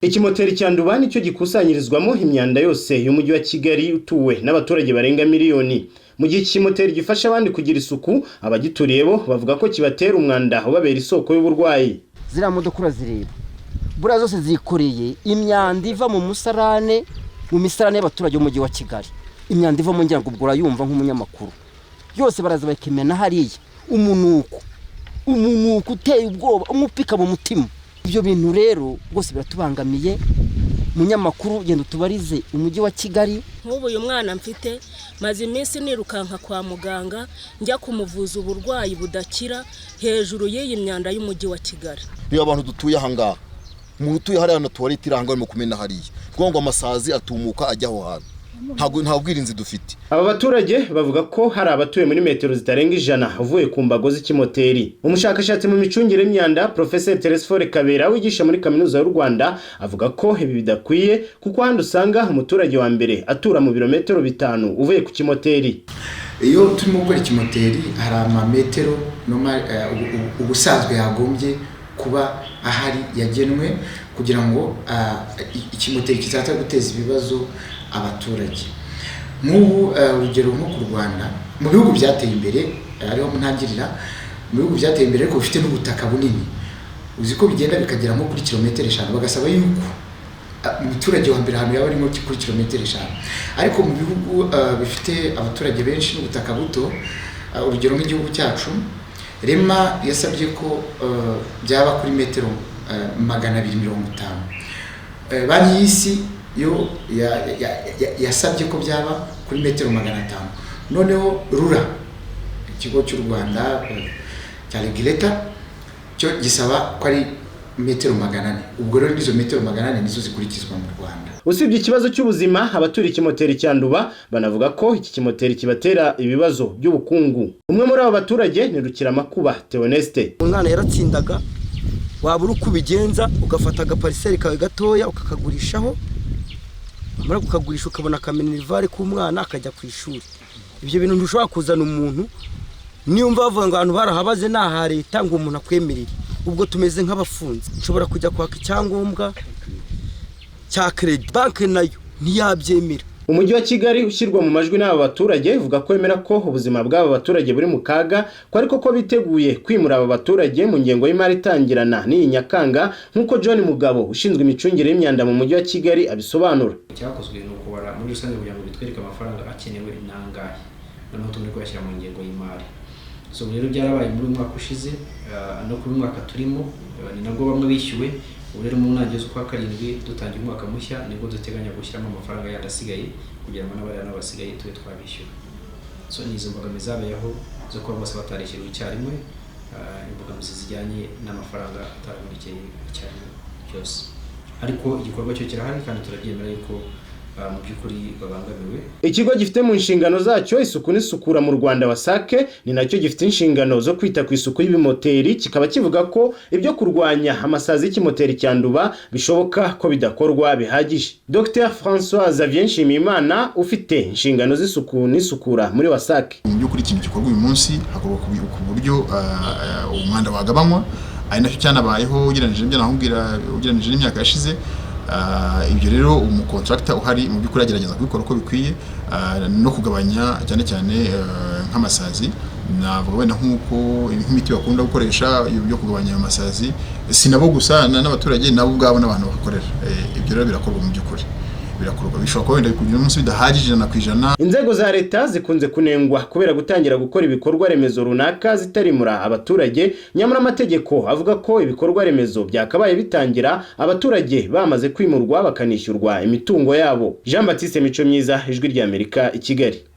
Ikimoteri cya Nduba nicyo gikusanyirizwamo imyanda yose y'umujyi wa Kigali utuwe n'abaturage barenga miliyoni. Mu gihe ikimoteri gifasha abandi kugira isuku, abagituriye bo bavuga ko kibatera umwanda ubabera isoko y'uburwayi. Ziriya modoka urazireba, buriya zose zikoreye imyanda iva mu musarane, mu misarane y'abaturage b'umujyi wa Kigali. Imyanda ivamo, ngira ngo ubwo urayumva nk'umunyamakuru, yose baraza bakimena hariya. Umunuko, umunuko uteye ubwoba, umupika mu mutima. Ibyo bintu rero rwose biratubangamiye. Munyamakuru, genda utubarize umujyi wa Kigali. Nk'ubu uyu mwana mfite, maze iminsi nirukanka kwa muganga njya kumuvuza uburwayi budakira hejuru y'iyi myanda y'umujyi wa Kigali. Reba abantu dutuye aha ngaha, umuntu utuye hariya na toilette iri aha ngaha barimo kumena hariya, kuko ngo amasazi atumuka ajya aho hantu. Ntabwo nta bwirinzi dufite. Aba baturage bavuga ko hari abatuye muri metero zitarenga 100 uvuye ku mbago z'ikimoteri. Umushakashatsi mu micungire y'imyanda, Professor Telesphore Kabera, wigisha muri Kaminuza y'u Rwanda, avuga ko ibi bidakwiye, kuko ahandi usanga umuturage wa mbere atura mu birometero 5 uvuye ku kimoteri. Iyo turimo gukora ikimoteri, hari amametero ubusanzwe yagombye kuba ahari yagenwe kugira ngo ikimoteri kizaza guteza ibibazo abaturage. Nk'ubu urugero nko ku Rwanda, mu bihugu byateye imbere, ariho ntangirira, mu bihugu byateye imbere ariko bifite n'ubutaka bunini, uzi ko bigenda bikagera nko kuri kilometero 5, bagasaba yuko umuturage wa mbere ahantu yaba arimo kuri kilometero 5. Ariko mu bihugu bifite abaturage benshi n'ubutaka buto, urugero nk'igihugu cyacu, REMA yasabye ko byaba kuri metero 250. Banki y'Isi yo yasabye ko byaba kuri metero 500. Noneho RURA, ikigo cy'u Rwanda cya regulator, cyo gisaba ko ari metero 400. Ubwo rero n'izo metero 400 nizo zikurikizwa mu Rwanda. Usibye ikibazo cy'ubuzima, abaturiye ikimoteri cya Nduba banavuga ko iki kimoteri kibatera ibibazo by'ubukungu. Umwe muri abo baturage ni Rukiramakuba Theoneste. Umwana yaratsindaga, wabura uko ubigenza ugafata agaparcelle kawe gatoya ukakagurishaho, wamara kukagurisha ukabona akaminerval k'umwana akajya ku ishuri. Ibyo bintu ntushobora kuzana umuntu, niyumva bavuga ngo ahantu barahabaze ni aha leta, ngo umuntu akwemerere. Ubwo tumeze nk'abafunze. Nshobora kujya kwaka icyangombwa cya crédit, banki nayo ntiyabyemera. Umujyi wa Kigali ushyirwa mu majwi n'aba baturage uvuga ko wemera ko ubuzima bw'aba baturage buri mu kaga, ko ariko ko biteguye kwimura aba baturage mu ngengo y'imari itangirana n'iyi Nyakanga, nk'uko John Mugabo ushinzwe imicungire y'imyanda mu mujyi wa Kigali abisobanura. Icyakozwe ni ukubara muri rusange kugira ngo bitwereke amafaranga akenewe n'angahe, noneho tubone kuyashyira mu ngengo y'imari. So rero byarabaye muri uyu mwaka ushize no kuri uyu mwaka turimo, ni nabwo bamwe bishyuwe. Ubu rero mu ntangiriro z'ukwa karindwi, dutangiye umwaka mushya, nibwo duteganya gushyiramo amafaranga yandi asigaye kugira ngo n'abariya nabo basigaye tube twabishyura. So ni izo mbogamizi zabayeho zo kuba bose batarishyuriwe icyarimwe, imbogamizi zijyanye n'amafaranga atarabonekeye icyarimwe byose. Ariko igikorwa cyo kirahari kandi turabyemera yuko mu by'ukuri babangamiwe. Ikigo gifite mu nshingano zacyo isuku n'isukura mu Rwanda, WASAC, ni nacyo gifite inshingano zo kwita ku isuku y'ibimoteri, kikaba kivuga ko ibyo kurwanya amasazi y'ikimoteri cya Nduba bishoboka ko bidakorwa bihagije. Dr François Xavier Nshimiyimana ufite inshingano z'isuku n'isukura muri WASAC. Mu by'ukuri ikintu gikorwa uyu munsi, hakorwa ku buryo umwanda wagabanywa, ari nacyo cyanabayeho ugereranyije n'ibyo nakubwira, ugereranyije n'imyaka yashize. Ibyo rero umucontractor uhari mu by'ukuri agerageza kubikora uko bikwiye, no kugabanya cyane cyane nk'amasazi. Navuga wenda nk'uko nk'imiti bakunda gukoresha yo kugabanya ayo masazi, si nabo gusa, n'abaturage nabo ubwabo n'abantu bahakorera. Ibyo rero birakorwa, mu by'ukuri birakorwa. Bishobora kuba wenda kugira umunsi bidahagije 100%. Inzego za leta zikunze kunengwa kubera gutangira gukora ibikorwa remezo runaka zitarimura abaturage, nyamara amategeko avuga ko ibikorwa remezo byakabaye bitangira abaturage bamaze kwimurwa bakanishyurwa imitungo yabo. Jean Baptiste Mico Myiza, Ijwi ry'Amerika, i Kigali.